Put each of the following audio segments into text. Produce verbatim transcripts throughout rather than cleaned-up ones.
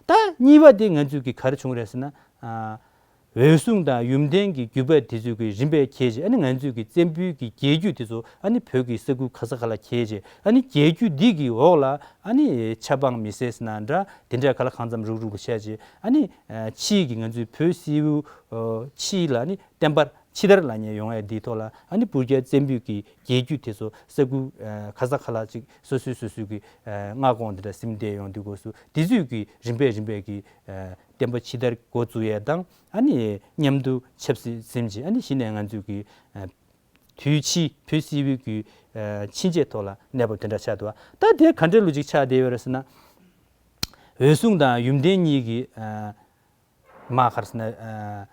ད་གཉིས་པ་དེ་ང་ཚོས་ཀྱི་ག་རེ་བྱུང་རེད་ཟེར་ན། ཨ། འོད་སྲུང་དང་ཡུམ་བརྟན་གྱི་བརྒྱུད་པ་དེ་ཚོས་ཀྱི་རིམ་པས་འཁྱེར་བྱས། ཨ་ནི་ང་ཚོས་ཀྱི་བཙན་པོའི་གི་རྒྱལ་རྒྱུད་དེ་ཚོ་ཨ་ནི་བོད་ཀྱི་ས་ཁུལ་ག་ས་ག་ལ་འཁྱེར་བྱས། ཨ་ནི་རྒྱལ་རྒྱུད་འདི་གི་འོག་ལ་ཨ་ནི་ཆབ་འབངས་མི་སེར་ཟེར་ན་འདྲ། དེ་འདྲ་ག་ལ་གང་འཚམ་རུག་རུག་ལ་བྱས་བྱས། ཨ་ནི་ཕྱིའི་གི་ང་ཚོའི་བོད་སིལ་བུ་ཕྱིའི་ལ་ཨ་ནི་བསྟན་པར་ཕྱི་དར་ལབ་མཁན་ཡོང་ཡ་འདིའི་ཐོག་ལ། ཨ་ནི་སྤུར་རྒྱལ་བཙན་པོའི་གི་རྒྱལ་རྒྱུད་དེ་ཚོ་ས་ཁུལ་ག་ས་ག་ལ་ཅིག་སོ་སོའི་སོ་སོའི་གི་མངའ་ཁོངས་འདི་འདྲ་ཟིན་བསྡད་ཡོང་དུས་སྐབས་སུ། དེ་ཚོས་གི་རིམ་པས་རིམ་པས་གི་བསྟན་པ་ཕྱི་དར་འགོ་བཙུགས་ཡས་དང་། ཨ་ནི་མཉམ་དུ་ཆབ་སྲིད་ཟིན་བྱས། ཨ་ནི་གཞི་ནས་ང་ཚོས་གི་དུས་ཕྱིས་བོད་སིལ་བུའི་གི་ཕྱིན་ཆད་ཐོག་ལ་གནས་བབ་དེ་འདྲ་ཆགས་འདུག་ད་དེ་ག་འདྲ་ལོ་ཅིག་ཆགས་བསྡད་ཡོད་རེད་ཟེར་ན། འོད་སྲུང་དང་ཡུམ་བརྟན་གཉིས་ཀྱི་མ་ག་རེ་ཟེར་ན།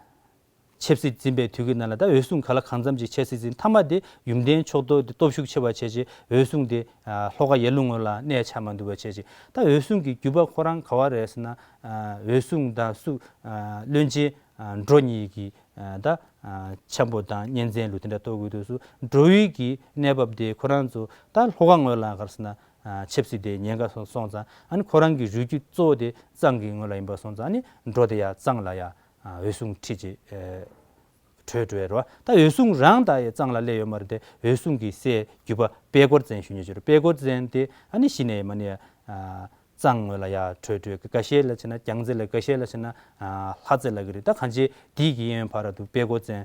ཆབ་སྲིད་འཛིན་པའི་དུས་ཀྱི་ནང་ལ། ད་འོད་སྲུང་ག་ལ་གང་འཚམ་ཅིག་ཆབ་སྲིད་འཛིན། མཐའ་མ་དེ་ཡུམ་བརྟན་ཕྱོགས་གཏོགས་དེ་སྟོབས་ཤུགས་ཆེ་བ་བྱས་བྱས། འོད་སྲུང་དེ་ལྷོ་ཁ་ཡར་ཀླུང་ངོས་ལ་གནས་ཆགས་མ་ཐུབ་པ་བྱས་བྱས། ད་འོད་སྲུང་གི་བརྒྱུད་པ་ཁོ་རང་ག་བ་རེད་ཟེར་ན། འོད་སྲུང་དང་སུ། བློན་ཆེན་འབྲོ་གཉིས་ཀྱི་ད་འཆམ་པོ་དང་གཉེན་ཚན་ལུགས་དེ་འདྲ་གཏོགས་དགོས་དུས་སུ། འབྲོ་བའི་གི་གནས་བབ་དེ་ཁོ་རང་ཚོ་ད་ལྷོ་ཁ་ངོས་ལ་ག་རེ་ཟེར་ན་ཆབ་སྲིད་དེ་ཉེན་ཁ་སོང་སོང་ཙང་། ཨ་ནི་ཁོ་རང་གི་རུས་རྒྱུད་གཙོ་བོ་དེ་གཙང་གི་ངོས་ལ་ཡིན་པ་སོང་ཙང་། ཨ་ནི་འབྲོ་དེ་ཡར་གཙང་ལ་ཡར་འོད་སྲུང་ཁྲིད་ཅིག་བྲོས་བྲོས་རོ། ད་འོད་སྲུང་རང་ད་ཡ་གཙང་ལ་སླེབས་ཡོད་མ་རེད་དེ། འོད་སྲུང་གི་སྲས་བརྒྱུད་པ་དཔལ་གོར་བཙན་ཞུ་མཁན་ཅིག་ཡོད་རེད། དཔལ་གོར་བཙན་དེ་ཨ་ནི་གཞི་ནས་མ་ནི་ཡ་གཙང་ངོས་ལ་ཡར་བྲོས་བྲོས། ཀ་ཤས་ལ་བྱས་ན་རྒྱལ་རྩེ་ལ། ཀ་ཤས་ལ་བྱས་ན་ལྷ་རྩེ་ལབ་ཀྱི་རེད། ད་གང་ཅི་དེའི་གི་གཡས་གཡོན་ཕར་དུ་དཔལ་གོར་བཙན་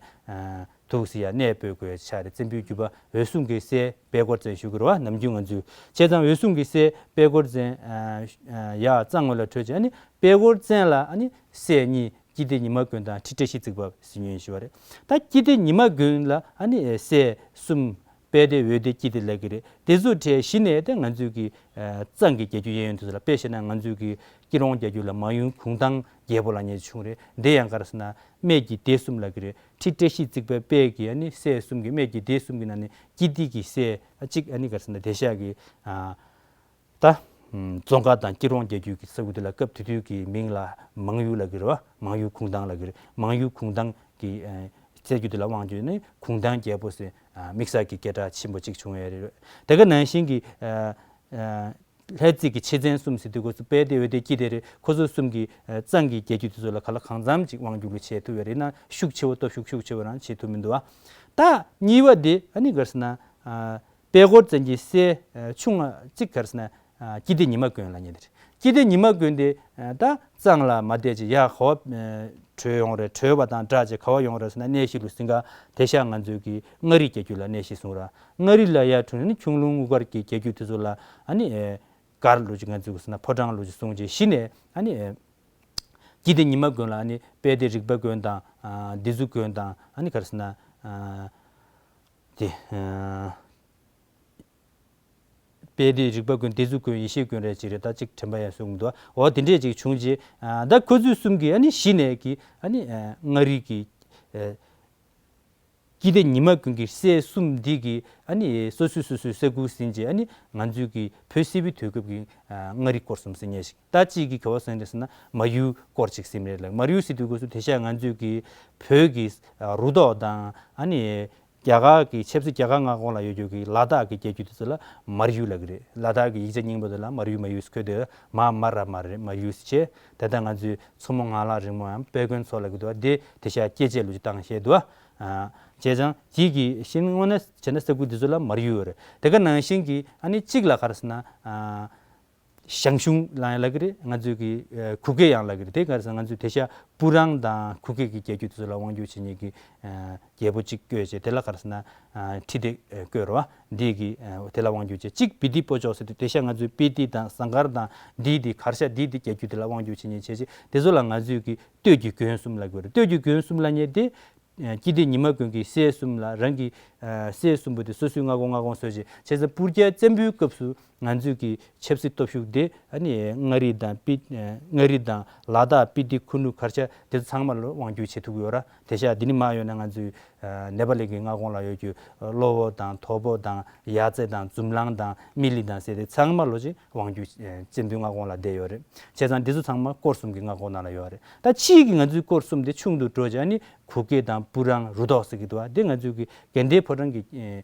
འདུག་ཟེར་ཡ་གནས་སྤོ་དགོས་ཆགས་རེད། བཙན་པོའི་བརྒྱུད་པ་འོད་སྲུང་གི་སྲས་དཔལ་གོར་བཙན་ཞུ་གི་རེད་བ། ནམ་རྒྱུན་ང་ཚོས་བྱས་ཙང་འོད་སྲུང་གི་སྲས་དཔལ་གོར་བཙན་ཡར་གཙང་ངོས་ལ་བྲོས་བྱས། ཨ་ནི་དཔལ་གོར་བཙན་ལ་ཨ་ནི་སྲས་གཉིས། སྐྱིད་ལྡེ་ཉི་མ་མགོན་དང་ཁྲི་བཀྲ་ཤིས་བརྩེགས་པ་ཟེར་མཁན་ཞིག་ཡོད་རེད། ད་སྐྱིད་ལྡེ་ཉི་མ་མགོན་ལ་ཨ་ནི་སྲས་གསུམ། དཔལ་ལྡེ། འོད་ལྡེ། སྐྱིད་ལྡེ་ལབ་ཀྱི་རེད། དེ་ཚོ་གྲས་གཞི་ནས་དེ་ང་ཚོའི་གི་གཙང་གི་རྒྱལ་རྒྱུད་གཡས་གཡོན་དེ་ཚོ་ལ། དཔེ་བཞག་ན་ང་ཚོའི་གི་སྐྱིད་གྲོང་རྒྱལ་རྒྱུད་ལ་མང་ཡུལ་གུང་ཐང་རྒྱལ་པོ་ལབ་མཁན་བྱུང་རེད། དེ་ཡང་ག་རེ་ཟེར་ན་སྨད་ཀྱི་སྡེ་གསུམ་ལབ་ཀྱི་རེད། ཁྲི་བཀྲ་ཤིས་བརྩེགས་པའི་དཔལ་གྱི་ཨ་ནི་སྲས་གསུམ་གྱི། སྨད་ཀྱི་སྡེ་གསུམ་གྱི་ནང་ནས་སྐྱིད་ལྡེ་གི་སྲས་གཅིག་ཨ་ནི་ག་རེ་ཟེར་ན་དེང་སང་གི་ཨ། ད་རྫོང་དཀར་དང་སྐྱིད་གྲོང་རྒྱལ་རྒྱུད་ཀྱི་ས་ཁུལ་དེ་ལ་སྐབས་དེ་དུས་ཀྱི་མིང་ལ་མང་ཡུལ་ལབ་ཀྱི་རེད་བ། མང་ཡུལ་གུང་ཐང་ལབ་ཀྱི་རེད། མང་ཡུལ་གུང་ཐང་གི་ཨ་རྩེ་རྒྱུད་དེ་ལ་དབང་བསྒྱུར་ནས་གུང་ཐང་རྒྱལ་པོ་ཟེར་ཨ་དམིགས་བསལ་གྱི་སྐད་གྲགས་ཆེན་པོ་གཅིག་བྱུང་ཡོད་རེད། དེ་ག་ནང་བཞིན་གྱི་ཨ་ཨ་ལྷ་རྩེ་གི་ཆེ་བཙན་གསུམ་ཟེར་དུས་སྐབས་སུ་དཔལ་ལྡེ། འོད་ལྡེ། སྐྱིད་ལྡེ་རེད། ཁོ་ཚོ་གསུམ་གྱིས་ཨ་གཙང་གི་རྒྱལ་རྒྱུད་དེ་ཚོ་ལ་ག་ལ་གང་འཚམ་ཅིག་དབང་བསྒྱུར་ལ་བྱེད་ཐུབ་ཡོད་རེད། ཡིན་ན་ཤུགས་ཆེ་བོ། སྟོབས་ཤུགས་ཤུགས་ཆེ་བོ་རང་བྱེད་ཐུབ་མི་འདུག་བ། ད་གཉིས་པ་དེ་ཨ་ནི་ག་རེ་ཟེར་ན་ཨ། དཔལ་གོར་བཙན་གྱི་སྲས་ཆུང་ང་གཅིག་ག་རེ་ཟེར་ན་སྐྱིད་ལྡེ་ཉི་མ་མགོན་ལབ་མཁན་དེ་རེད། སྐྱིད་ལྡེ་ཉི་མ་མགོན་དེ་ད་གཙང་ལ་མ་བསྡད་ཅིག་ཡར་ག་བ་བྲོས་ཡོང་རེད། བྲོས་པ་དང་སྦྲགས་ཅིག་ག་བ་ཡོང་རེད་ཟེར་ན། གནས་གཞི་ལུགས་ཟིན་ག་དེང་སང་ང་ཚོའི་གི་མངའ་རིས་རྒྱལ་རྒྱུད་ལ་གནས་གཞི་བཟུང་ར། མངའ་རིས་ལ་ཡར་བྲོས་ནས་ཁྱུང་ལུང་དངུལ་དཀར་གྱི་རྒྱལ་རྒྱུད་དེ་ཚོ་ལ་ཨ་ནི་སྒར་ལུགས་ཅིག་ང་ཚོའི་གི་ཟེར་ན་ཕོ་བྲང་ལུགས་ཅིག་བཟུང་རྗེས་གཞི་ནས་ཨ་ནི་སྐྱིད་ལྡེ་ཉི་མ་མགོན་ལ་ཨ་ནི་དཔལ་ལྡེ་རིག་པ་མགོན་དང་ཨ་སྡེ་གཟུགས་མགོན་དང་། ཨ་ནི་ག་རེ་ཟེར་ན་ཨ་དེ་ཨ། དཔལ་ལྡེ་རིག་པ་མགོན། སྡེ་གཟུགས་མགོན། ཡེ་ཤེས་མགོན་རེད་ཅིག་རེད། ད་ཅིག་དྲན་པ་ཡང་སོང་མི་འདུག་འོ་དེ་འདྲས་ཅིག་བྱུང་རྗེས་ཨ་ད་ཁོ་ཚོས་གསུམ་གྱིས་ཨ་ནི་གཞི་ནས་ཀྱི་ཨ་ནི་ཨ་མངའ་རིས་ཀྱི་ཨ་སྐྱིད་ལྡེ་ཉི་མ་མགོན་གྱི་སྲས་གསུམ་འདི་གིས་ཨ་ནི་སོ་སོས་སོ་སོའི་ས་ཁུལ་ཟིན་རྗེས། ཨ་ནི་ང་ཚོའི་གི་བོད་སིལ་བུའི་དུས་སྐབས་ཀྱི་ཨ་མངའ་རིས་སྐོར་གསུམ་ཟེར་མཁན་ཞིག་ད་གཅིག་གིས་ག་བ་ཟིན་རེད་ཟེར་ན་མར་ཡུལ་སྐོར་ཅིག་ཟིན་རེད་ལ། མར་ཡུལ་ཟེར་དུས་སྐབས་སུ་དེང་སང་ང་ཚོའི་གི་བོད་ཀྱི་ཨ་རུ་ཐོག་དང་། ཨ་ནི་རྒྱ་གར་གྱི་ཆབ་སྲིད་རྒྱ་གར་མངའ་ཁོངས་ལ་ཡོད་རྒྱུ་གི་ལ་དྭགས་ཀྱི་རྒྱལ་རྒྱུད་དེ་ཚོ་ལ་མར་ཡུལ་ལབ་ཀྱི་རེད། ལ་དྭགས་ཀྱི་ཡིག་ཆ་རྙིང་པ་དེ་ལ་མར་ཡུལ་མར་ཡུལ་ཟེར་འཁོད་དེ། མ་མ་ར་མ་རེད། མར་ཡུལ་ཟེར་བྱས། ད་ལྟ་ང་ཚོའི་མཚོ་མོ་ངང་ལག་རིང་མོའམ་དཔལ་མགོན་མཚོ་ལབ་ཀྱི་འདུག་བ། དེ་དེང་སང་སྐྱེ་བྱེད་ལུགས་ཀྱི་བཏང་བཞག་འདུག་བ། ཨ་བྱས་ཙང་དེ་གི་ཤིན་དངོས་གནས་བྱས་ན་ས་ཁུལ་དེ་ཚོ་ལ་མར་ཡུལ་ཡོད་རེད། དེ་ག་ནང་བཞིན་གྱི་ཨ་ནི་གཅིག་ལ་ག་རེ་ཟེར་ན་ཨ། ཞང་ཞུང་ལབ་ཡང་ལབ་ཀྱི་རེད། ང་ཚོའི་གི་ཨ་གུ་གེ་ཡང་ལབ་ཀྱི་རེད། དེ་ག་རེ་ཟེར་ན་ང་ཚོའི་དེང་སང་སྤུ་རང་དང་གུ་གེ་གི་རྒྱལ་རྒྱུད་དེ་ཚོ་ལ་དབང་བསྒྱུར་བྱེད་མཁན་གྱི་ཨ་རྒྱལ་པོ་གཅིག་བསྐོས་བྱས། དེ་ལ་ག་རེ་ཟེར་ན་ཨ་ཁྲི་ལྡེ་ཨ་བསྐོས་རེད་བ། འདི་གི་ཨ་དེ་ལ་དབང་བསྒྱུར་བྱས། གཅིག་སྤི་ཏི་སྤོ་ཅོག་ཟེར་དུས་དེང་སང་ང་ཚོའི་སྤི་ཏི་དང་ཟངས་དཀར་དང་འདི་དེ་གར་ཤ་འདི་དེ་རྒྱལ་རྒྱུད་དེ་ལ་དབང་བསྒྱུར་བྱེད་མཁན་བྱས་བྱས། དེ་ཚོ་ལ་ང་ཚོའི་གི་སྟོད་ཀྱི་མགོན་གསུམ་ལབ་ཀྱི་རེད། སྟོད་ཀྱི་མགོན་གསུམ་ལབ་མཁན་དེ། སྐྱིད་ལྡེ་ཉི་མ་མགོན་གྱི་སྲས་གསུམ་ལ། རང་གི་ཨ་སྲས་གསུམ་པོ་དེ་སོ་སོའི་མངའ་ཁོངས་མངའ་ཁོངས་བཟོས་བྱས། བྱས་ཙང་སྤུར་རྒྱལ་བཙན་པོའི་སྐབས་སུ་ང་ཚོའི་གི་ཆབ་སྲིད་སྟོབས་ཤུགས་དེ་ཨ་ནི་མངའ་རིས་དང་སྤི་ཨ་མངའ་རིས་དང་ལ་དྭགས། སྤི་ཏི། ཁུ་ནུ། གར་ཤ་དེ་ཚོ་ཚང་མ་ལ་དབང་བསྒྱུར་བྱེད་ཐུབ་ཀྱི་ཡོད་ར། དེང་སང་འདི་ནས་མར་ཡོང་ན་ང་ཚོའི་ཨ་ནེ་པ་ལི་གི་མངའ་ཁོངས་ལ་ཡོད་རྒྱུ་གློ་བོ་དང་དོ་པོ་དང་ཡ་རྩེ་དང་འཛུམ་ལང་དང་སྨི་ལི་དང་ཟེར་དེ་ཚང་མ་ལོ་ཅིག་དབང་བསྒྱུར་ཨ་བཙན་པོའི་མངའ་ཁོངས་ལ་བསྡད་ཡོད་རེད། བྱས་ཙང་འདི་ཚོ་ཚང་མ་སྐོར་གསུམ་གྱི་མངའ་ཁོངས་ནང་ལ་ཡོད་རེད། ད་ཕྱིའི་གི་ང་ཚོའི་སྐོར་གསུམ་དེ་ཆུང་དུ་འགྲོ་བྱས། ཨ་ནི་གུ་གེ་དང་སྤུ་རང་རུ་ཐོག་ཟེར་གྱི་འདུག་བ། འདི་ང་ཚོའི་གི་དགའ་ལྡན་ཕོ་བྲང་གི་ཨེ་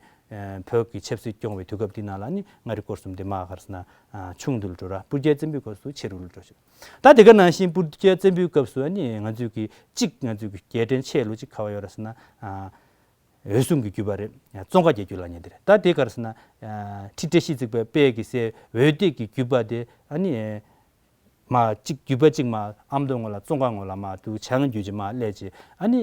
བོད་ཀྱི་ཆབ་སྲིད་སྐྱོང་བའི་དུས་སྐབས་འདི་ནང་ལ་ནི་མངའ་རིས་སྐོར་གསུམ་དེ་མར་ག་རེ་ཟེར་ན་ཆུང་དུ་འགྲོ་ར། སྤུ་རྒྱལ་བཙན་པོའི་སྐབས་སུ་ཆེ་རུ་འགྲོ་ཞིང་། ད་དེ་ག་ནང་བཞིན་སྤུ་རྒྱལ་བཙན་པོའི་སྐབས་སུ་ནི་ང་ཚོས་ཀྱི་གཅིག་ང་ཚོས་ཀྱི་རྒྱལ་ཕྲན་ཆེ་ལོ་གཅིག་ག་བ་ཡོད་ར་ཟེར་ན། འོད་སྲུང་གི་བརྒྱུད་པ་རེད། ཙོང་ཁ་རྒྱལ་བརྒྱུད་ལབ་མཁན་དེ་རེད། ད་དེ་ག་རེ་ཟེར་ན། ཁྲི་བཀྲ་ཤིས་བརྩེགས་པའི་དཔལ་གྱི་སྲས་འོད་ལྡན་གྱི་བརྒྱུད་པ་དེ་ཨ་ནི། མ་གཅིག་བརྒྱུད་པ་གཅིག་མ་ཨ་མདོ་ངོས་ལ་ཙོང་ཁ་ངོས་ལ་མ་དུ་བྱང་རྒྱུད་ཀྱི་མ་སླེབས་ཀྱི་ཨ་ནི།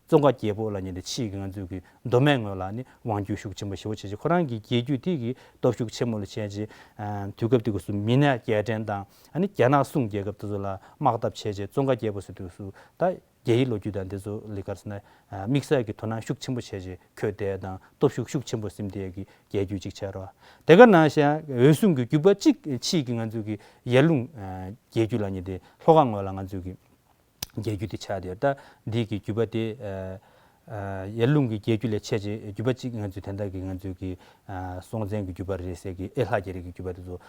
ཙོང་ཁ་རྒྱལ་པོ་ལབ་མཁན་དེ་ཕྱིས་ཀྱི་ང་ཚོས་ཀྱི་མདོ་སྨད་ངོས་ལ་ནི་དབང་སྒྱུར་ཤུགས་ཆེན་པོ་ཞེ་པོ་བྱས་ཀྱི་ཁོ་རང་གི་རྒྱལ་རྒྱུད་དེ་གི་སྟོབས་ཤུགས་ཆེན་མོ་ལ་བྱས་ཀྱི། དུས་སྐབས་དེ་ག་སུ་མི་ནག་རྒྱལ་ཕྲན་དང་ཨ་ནི་རྒྱ་ནག་སུང་རྒྱལ་ཁབ་དེ་ཚོ་ལ་དམག་འཐབ་བྱས་ཀྱི་ཙོང་ཁ་རྒྱལ་པོ་ཟེར་དུས་སུ་ད། རྒྱ་ཡི་ལོ་རྒྱུས་དང་འདི་ཚོ་ལ་ག་རེ་ཟེར་ན། དམིགས་བསལ་གྱི་དོ་སྣང་ཤུགས་ཆེན་པོ་བྱས་རྗེས་འཁོད་དེ་དང་སྟོབས་ཤུགས་ཤུགས་ཆེན་པོ་སིམ་དེ་གི་རྒྱལ་རྒྱུད་ཅིག་ཆགས་རོགས། དེ་ག་ནང་བཞིན་འོད་སྲུང་གི་བརྒྱུད་པ་གཅིག་ཕྱིས་ཀྱི་ང་ཚོ་གི་ཡར་ཀླུང་རྒྱལ་རྒྱུད་ལབ་མཁན་དེ་ལྷོ་ཁ་ངོས་ལ་ང་ཚོ་གི་རྒྱལ་རྒྱུད་དེ་ཆགས་དེ་ད་འདི་གི་བརྒྱུད་པ་དེ། ཡར་ཀླུང་གི་རྒྱལ་རྒྱུད་ལས་ཆེ་ཆེ་བརྒྱུད་པ་གཅིག་ང་ཚོའི་དེ་འདྲ་གི་ང་ཚོའི་གི་སྲོང་བཙན་གྱི་བརྒྱུད་པ་རེད་ཟེར་གི་ཨེ་ལྷ་རྒྱལ་རིགས་ཀྱི་བརྒྱུད་པ་དེ་ཚོ།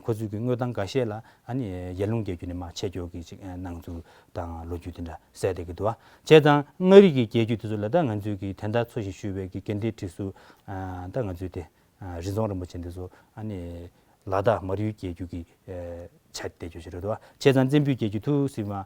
ཁོ་ཚོའི་གི་དངོས་སྟངས་འགའ་ཤས་ལ་ཨ་ནི་ཡར་ཀླུང་རྒྱལ་རྒྱུད་ནས་མར་ཆད་འགྱོ་གི་ཅིག་སྣང་ཚུལ་དང་ལོ་རྒྱུས་དེ་འདྲ་གསལ་བསྡད་ཀྱི་འདུག་བ། བྱས་ཙང་མངའ་རིས་ཀྱི་རྒྱལ་རྒྱུད་དེ་ཚོ་ལ་ད་ང་ཚོའི་གི་དེ་ཟླ་འཚོ་ཞིང་བཞུགས་པའི་གི་དགེ་ལྡན་ཁྲི་ཟུར། ད་ང་ཚོའི་དེ་རི་རྫོང་རིན་པོ་ཆེ་འདི་ཚོ་ཨ་ནི་ལ་དྭགས་མར་ཡུལ་རྒྱལ་རྒྱུད་ཀྱི་ཆ་དེ་རྒྱུ་ཞིག་རེད་འདུག་བ། བྱས་ཙང་བཙན་པོའི་རྒྱལ་རྒྱུད་ཐུགས་སྲིད་མ་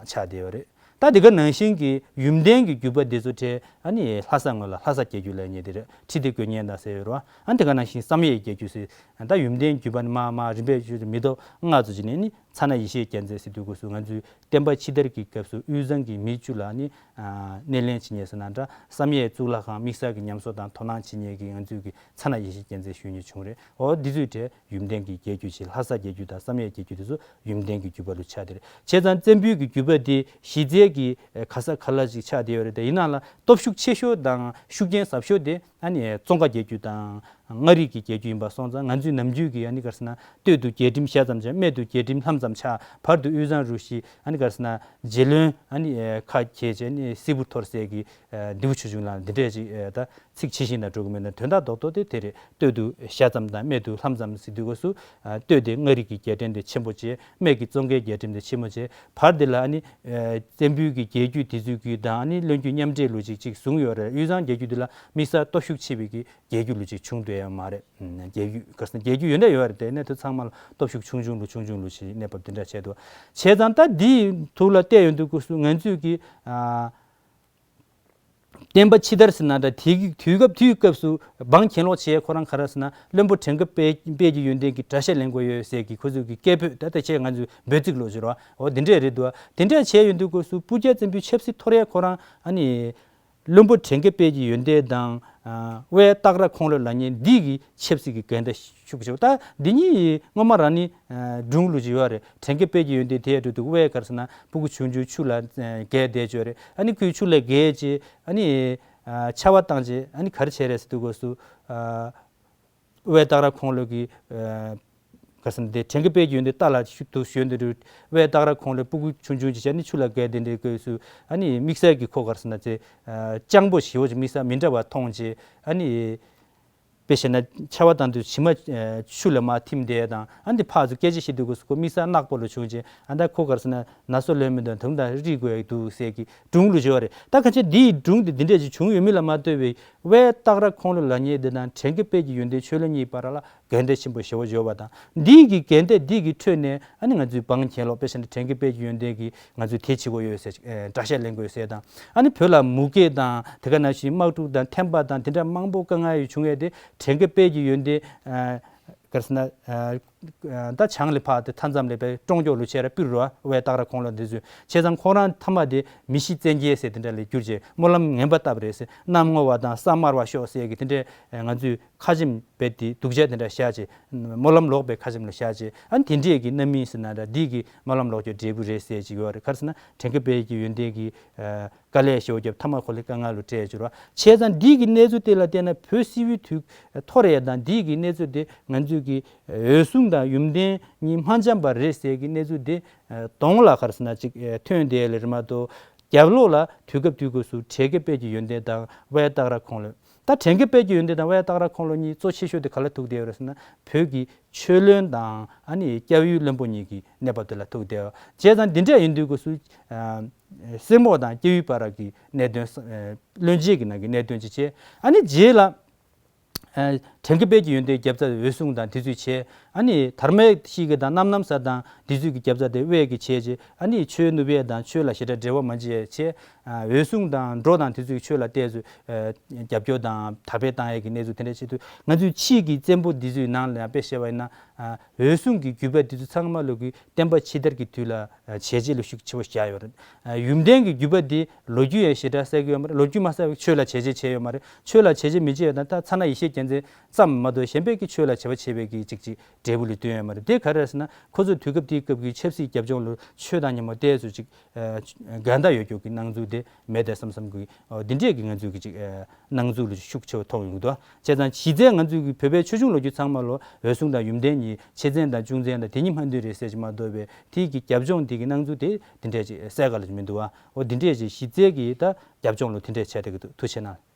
ཆགས་བསྡད་ཡོད་རེད། ད་དེ་ག་ནང་བཞིན་གྱི་ཡུམ་བརྟན་གྱི་བརྒྱུད་པ་འདི་ཚོ་གྲས་ཨ་ནི་ལྷ་ས་ངོས་ལ་ལྷ་ས་རྒྱལ་རྒྱུད་ལབ་མཁན་དེ་རེད། ཁྲི་ལྡེ་དགོན་གཉན་དང་ཟེར་ཡོད་རེད་བ། ཨ་དེ་ག་ནང་བཞིན་བསམ་ཡས་རྒྱལ་རྒྱུད་ཟེར། ད་ཡུམ་བརྟན་བརྒྱུད་པ་ནི་མ་མ་རིམ་པས་བརྒྱུད་དེ་མི་ཐོག་ལྔ་ཚོ་ཅིག་ནས་ནི་ཚ་ན་ཡེ་ཤེས་རྒྱལ་མཚན་ཟེར་དུས་སྐབས་སུ་ང་ཚོའི་བསྟན་པ་ཕྱི་དར་གྱི་སྐབས་སུ་དབུས་གཙང་གི་མི་བཅུ་ལ་ནི་སྣེ་ལེན་བྱེད་མཁན་ཟེར་ན་འདྲ། བསམ་ཡས་གཙུག་ལག་ཁང་དམིགས་བསལ་གྱི་ཉམས་གསོ་དང་དོ་སྣང་བྱེད་མཁན་གྱི་ང་ཚོའི་གི་ཚ་ན་ཡེ་ཤེས་རྒྱལ་མཚན་ཞུ་མཁན་བྱུང་རེད། འོ་འདི་ཚོའི་གྲས་ཡུམ་བརྟན་གྱི་རྒྱལ་རྒྱུད་ཅིག་ལྷ་ས་རྒྱལ་རྒྱུད་དང་བསམ་ཡས་རྒྱལ་རྒྱུད་དེ་ཚོ་ཡུམ་བརྟན་གྱི་བརྒྱུད་པ་ལུ་ཆགས་དེ་རེད། བྱས་ཙང་བཙན་པོའི་གི་བརྒྱུད་པ་དེ་གཞི་རྩའི་གི་ག་ས་ག་ལ་ཅིག་ཆགས་བསྡད་ཡོད་རེད། དེ་ཡིན་ན་ལ་སྟོབས་ཤུགས་ཆེ་ཤོས་དང་ཤུགས་རྐྱེན་ཟབ་ཤོས་དེ་ཨ་ནི་ཙོང་ཁ་རྒྱལ་རྒྱུད་དང་མངའ་རིས་ཀྱི་རྒྱལ་རྒྱུད་ཡིན་པ་སོང་ཙང་ང་ཚོའི་ནམ་རྒྱུན་གྱི་ཨ་ནི་ག་རེ་ཟེར་ན་སྟོད་དུ་རྒྱལ་ཁྲིམས་ཞྭ་ཙམ་ཆགས། སྨད་དུ་རྒྱལ་ཁྲིམས་ལྷམ་ཙམ་ཆགས། བར་དུ་དབུས་གཙང་རུ་བཞི། ཨ་ནི་ག་རེ་ཟེར་ན་རྗེ་བློན་ཨ་ནི་ཁ་གྱེས་བྱས་ནི་སིལ་བུར་འཐོར་ཟེར་གི་འདི་བུ་ཆུང་ཆུང་ལ་འདི་འདྲས་ཅིག་ད་ཚིག་ཇི་བཞིན་དུ་འགྲོ་གི་མེད་ན་དོན་དག་རྡོག་རྡོག་དེ་དེ་རེད། སྟོད་དུ་ཞྭ་ཙམ་དང་སྨད་དུ་ལྷམ་ཙམ་ཟེར་དུས་སྐབས་སུ་སྟོད་དེ་མངའ་རིས་ཀྱི་རྒྱལ་ཕྲན་དེ་ཆེན་པོ་བྱས། སྨད་ཀྱི་ཙོང་ཁའི་རྒྱལ་ཁྲིམས་དེ་ཆེན་པོ་བྱས། བར་དེ་ལ་ཨ་ནི་བཙན་པོའི་གི་རྒྱལ་རྒྱུད་དེ་ཚོའི་གི་དང་ཨ་ནི་བློན་རྒྱུད་མཉམ་འབྲེལ་ལུགས་ཅིག་ཅིག་བཟུང་ཡོད་རེད། དབུས་གཙང་རྒྱལ་རྒྱུད་དེ་ལ་དམིགས་བསལ་སྟོབས་ཤུགས་ཆེ་བའི་གི་རྒྱལ་རྒྱུད་ལུགས་ཅིག་བྱུང་འདུག་ཡང་མ་རེད། རྒྱལ་རྒྱུད་ག་རེ་ཟེར་ན་རྒྱལ་རྒྱུད་ཡོད་འདྲ་ཡོད་རེད། དེ་གནས་ཚུལ་ཚང་མ་ལ་སྟོབས་ཤུགས་ཆུང་ཆུང་ལུགས་ཆུང་ཆུང་ལུགས་ཅིག་གནས་བབ་དེ་འདྲ་བྱས་འདུག་བྱས་ཙང་ད་འདིའི་ཐོག་ལ་བལྟས་ཡོང་དུས་སྐབས་སུ་ང་ཚོས་ཀྱི་བསྟན་པ་ཕྱི་དར་ཟེར་ན་འདྲ། དེ་གི་དུས་སྐབས་དེའི་སྐབས་སུ་འབངས་གྱེན་ལོག་བྱེད་ཡས་ཁོ་རང་ག་རེ་ཟེར་ན་བློན་པོ་བྲན་ཀ་དཔལ་དཔལ་གྱི་ཡོན་ཏན་གྱི་དགྲ་ཤ་ལེན་དགོས་ཡོད་ཟེར་གི་ཁོ་ཚོས་ཀྱི་སྐད་འབོད་ད་ལྟ་བྱས་ང་ཚོས་འབོད་ཚིག་ལོག་བྱེད་རོགས། འོ་དེ་འདྲས་རེད་འདུག་དེ་འདྲས་བྱས་ཡོང་དུས་སྐབས་སུ་སྤུ་རྒྱལ་བཙན་པོའི་ཆབ་སྲིད་འཐོར་ཡས་ཁོ་རང་ཨ་ནི། བློན་པོ་བྲན་ཀ་དཔལ་གྱི་ཡོན་ཏན་དང་། དབལ་སྟག་ར་ཁོང་ལོ་ལབ་མཁན་འདི་གི་ཆབ་སྲིད་ཀྱི་འགལ་ཟླ་ཤུགས་ཆེ་བ། ད་འདི་གཉིས་སྔོན་མ་རང་ནི་སྒྲུང་ལུགས་ཅིག་ཡོད་རེད། བྲན་ཀ་དཔལ་གྱི་ཡོན་ཏན་དེ་ཡ་འགྲོ་དུས་དབལ་ག་རེ་ཟེར་ན་སྤུ་གུ་ཆུང་ཆུང་ཆུ་ལ་བརྒལ་བསྡད་ཅོག་རེད། ཨ་ནི་ཁོས་ཆུ་ལ་བརྒལ་རྗེས་ཨ་ནི་ཆར་པ་བཏང་རྗེས་ཨ་ནི་ག་རེ་བྱས་རེད་ཟེར་དུས་སྐབས་སུ། དབལ་སྟག་ར་ཁོང་ལོ་གི་ག་རེ་ཟེར་ན་དེ་བྲན་ཀ་དཔལ་གྱི་ཡོན་ཏན་རྟ་ལ་ཤུགས་ཐུག་ཞོན་དུ་དབལ་སྟག་ར་ཁོང་ལོ་སྤུ་གུ་ཆུང་ཆུང་ཅིག་བྱས་ནི་ཆུ་ལ་བརྒལ་དེ་འདྲའི་སྐབས་སུ་ཨ་ནི་དམིགས་བསལ་གྱི་ཁོ་ག་རེ་ཟེར་ན་ཚེ་སྤྱང་པོ་ཞེ་བོ་ཅིག་དམིགས་བསལ་མི་འདྲ་བ་མཐོང་རྗེས་ཨ་ནི། དཔེ་བཤད་ན་ཆར་པ་བཏང་དུས་བྱེ་མ་ཆུ་ལ་མར་ཐིམ་བསྡད་དང་ཨ་ནི་ཕར་ཚུར་སྐད་ཆ་བཤད་དུས་སྐབས་སུ་ཁོ་དམིགས་བསལ་ནག་པོ་ལ་བྱུང་རྗེས་ཨ་ད་ཁོ་ག་རེ་ཟེར་ན་ན་སོ་ལོན་མི་འདུག་དུང་དང་རིག་དགོས་འདུག་ཟེར་གི་སྒྲུང་ལུགས་ཅིག་ཡོད་རེད། ད་ཁ་ཆེ་འདིའི་སྒྲུང་དེ་འདི་འདྲས་ཅིག་བྱུང་ཡོད་མེད་ལ་མ་ལྟོས་པའི་དབལ་སྟག་ར་ཁོང་ལོ་ལབ་མཁན་དེ་དང་བྲན་ཀ་དཔལ་གྱི་ཡོན་ཏན་ཆོས་གླིང་གཉིས་བར་ལ་འགལ་ཟླ་ཆེན་པོ་ཞེ་བོ་ཡོད་པ་དང་། འདིའི་གི་འགལ་ཟླ་འདིའི་གི་ཁྲོད་ནས་ཨ་ནི་ང་ཚོའི་འབངས་གྱེན་ལོག་དཔེ་བཞག་ན་བྲན་ཀ་དཔལ་གྱི་ཡོན་ཏན་གྱི་ང་ཚོས་དེ་བྱེད་དགོས་ཡོད་ཟེར་ཅིག་ཨེ་དགྲ་ཤ་ལེན་དགོས་ཟེར་དང་། ཨ་ནི་བོད་ལ་མུ་གེ་དང་དེ་ག་ནང་བཞིན་དམག་འཁྲུག་དང་ཐེམ་པ་དང་དེ་འདྲ་མང་པོ་དཀའ་ངལ་ཡོད་བྱུང་ཡས་དེ་བྲན་ཀ་དཔལ་གྱི་ཡོན་ཏན་ཨ་ག་རེ་ཟེར་ན་ཨ་ད་བྱང་ལས་ཕར་དེ་མཐའ་མཚམས་ལས་པའི་ཀྲོང་ཀྱོག་ལུ་བྱས་ར་པིར་རོ་དབལ་སྟག་ར་ཁོང་ལོ་འདི་ཚོས་བྱས་ཙང་ཁོང་རང་མཐའ་མ་དེ་མི་ཤི་བཙན་རྒྱལ་ཟེར་དེ་འདྲ་ལས་གྱུར་རྗེས་སྨོན་ལམ་ངན་པ་བཏབ་རེད་ཟེར། གནམ་སྔོ་བ་དང་ས་དམར་བ་ཤོག་ཟེར་གི་དེ་འདྲས་ང་ཚོས་ཁ་ཆེམས་རྦད་དེ་སྡུག་ཅག་དེ་འདྲ་བཞག་བྱས། སྨོན་ལམ་ལོག་པའི་ཁ་ཆེམས་ལ་བཞག་བྱས་ཨ་ནི་དེ་འདྲས་ཀྱི་རྣམ་སྨིན་ཟེར་ན་འདྲ་འདི་གི་སྨོན་ལམ་ལོག་ཅོག་འབྲས་བུ་རེད་ཟེར་ཅིག་ཡོད་རེད། ག་རེ་ཟེར་ན་བྲན་ཀ་དཔལ་གྱི་ཡོན་ཏན་གྱི་དཀའ་ལས་ཞེ་བོ་བརྒྱབ་མཐའ་མ་ཁོ་ལ་དཀའ་ངལ་ལུ་བཀྲལ་བྱས་རོ། བྱས་ཙང་འདི་གི་གནས་ཚུལ་དེ་ལ་བལྟས་ན་བོད་སིལ་བུའི་དུས་འཐོར་ཡས་དང་འདི་གི་གནས་ཚུལ་དེ་ང་ཚོས་ཀྱི་འོད་སྲུང་དང་ཡུམ་བརྟན་གཉིས་མ་འཆམ་པ་རེད་ཟེར་གི་གནས་ཚུལ་དེ་གདོང་ལ་ག་རེ་ཟེར་ན་ཅིག་ཐོན་བསྡད་ལེ་རེད་མ་གཏོགས་རྒྱབ་ལོགས་ལ་དུས་སྐབས་དུས་སྐབས་སུ་བྲན་ཀ་དཔལ་གྱི་ཡོན་ཏན་དང་དབལ་སྟག་ར་ཁོང་ལོ། ད་བྲན་ཀ་དཔལ་གྱི་ཡོན་ཏན་དང་དབལ་སྟག་ར་ཁོང་ལོ་གཉིས་གཙོ་ཆེ་ཤོས་དེ་ག་ལ་ཐུག་བསྡད་ཡོད་རེད་ཟེར་ན་བོད་ཀྱི་ཆོས་བློན་དང་ཨ་ནི་སྐྱབས་ཡུལ་བློན་པོ་གཉིས་ཀྱི་གནས་བབ་དེ་ལ་ཐུག་བསྡད་ཡོད། བྱས་ཙང་འདི་འདྲ་ཡིན་དུས་སྐབས་སུ་སྲས་མོ་དང་སྐྱབས་ཡུལ་བར་གྱི་གནད་དོན་བློན་ཆེན་གྱི་ནང་གི་གནད་དོན་ཅིག་བྱས་ཨ་ནི་རྗེས་ལ། ཨ་བྲན་གཡོག་པའི་གི་ཡོན་ཏན་རྒྱབ་རྩ་འོད་སྲུང་དང་དེ་ཚོས་བྱས། ཨ་ནི་དྷརྨ་ཤིག་གི་དང་རྣམ་རྣམ་ས་དང་དེ་ཚོས་གི་རྒྱབ་རྩ་དེ་དབུས་ཀྱི་བྱས་རྗེས། ཨ་ནི་ཆོས་ནུབ་པའི་དང་ཆོས་ལ་ཞེ་དྲག་འབྲེལ་བ་མ་བྱས་བྱས། ཨ་འོད་སྲུང་དང་འབྲོ་དང་དེ་ཚོས་ཆོས་ལ་བལྟས་ཚུལ་ཨ་རྒྱབ་སྐྱོར་དང་དར་སྤེལ་བཏང་ཡས་ཀྱི་གནས་ཚུལ་དེ་འདྲ་བྱེད་དུས། ང་ཚོའི་ཕྱིས་ཀྱི་བཙན་པོ་འདི་ཚོའི་ནང་ལ་ཡང་དཔེ་བཤད་པ་ཡིན་ན། ཨ་འོད་སྲུང་གི་བརྒྱུད་པ་འདི་ཚོ་ཚང་མ་ལོ་གི་བསྟན་པ་ཕྱི་དར་གྱི་དུས་ལ་ཨ་བྱས་རྗེས་ལོ་ཤུགས་ཆེ་བོ་བཞག་ཡོད་རེད། ཨ་ཡོན་ཏན་གྱི་བརྒྱུད་པ་འདི་ལོ་རྒྱུས་ཡང་ཞེ་དྲག་གསལ་གྱི་ཡོད་མ་རེད། ལོ་རྒྱུས་མ་གསལ་བའི་ཆོས་ལ་བྱས་རྗེས་བྱས་ཡོད་མ་རེད། ཆོས་ལ་བྱས་རྗེས་མི་བྱས་ཡོད་ན། ད་ཚ་ན་ཡེ་ཤེས་རྒྱལ་མཚན་ཙམ་མ་གཏོགས་གཞན་པའི་གི་ཆོས་ལ་བྱས་པ་བྱས་པའི་གི་ཅིག་ཅིག་འབྲས་བུ་ལ་བསྟུན་ཡོད་མ་རེད། དེ་ག་རེ་རེད་ཟེར་ན། ཁོ་ཚོ་དུས་སྐབས་དེའི་སྐབས་ཀྱི་ཆབ་སྲིད་རྒྱབ་ལྗོངས་ལ་ཆོས་དང་མཉམ་པོ་ཏོག་ཙམ་ཅིག་ཨ་འགལ་ཟླ་ཡོད་རྒྱུ་གི་སྣང་ཚུལ་དེ་མེད་དེ་བསམ་བསམ་གི། ཨ་འདི་འདྲས་ཀྱི་ང་ཚོའི་གི་ཅིག་ཨ་སྣང་ཚུལ་ལ་ཤུགས་ཆེ་བ་མཐོང་ཡོང་གི་འདུག། བྱས་ཙང་གཞི་རྩའི་ང་ཚོའི་གི་བོད་པའི་ཆོས་འབྱུང་ལོ་རྒྱུས་ཚང་མ་ལོ་འོད་སྲུང་དང་ཡུམ་བརྟན་གཉིས་ཆེ་བཙན་དང་ཅུང་བཙན་དང་དེ་གཉིས་ཕན་ཚུན་རེད་ཟེར་གྱི་མ་གཏོགས་པའི་དེའི་གི་རྒྱབ་ལྗོངས་དེ་གི་སྣང་ཚུལ་དེ་དེ་འདྲས་ཅིག་གསལ་ཁ་ལ་མི་འདུག་བ། འོ་དེ་འདྲས་ཅིག་གཞི་རྩའི་གི་ད་རྒྱབ་ལྗོངས་ལ་དེ་འདྲས་བྱས་བསྡད་ཀྱི་འདུག། ཐུགས་རྗེ་གནང་།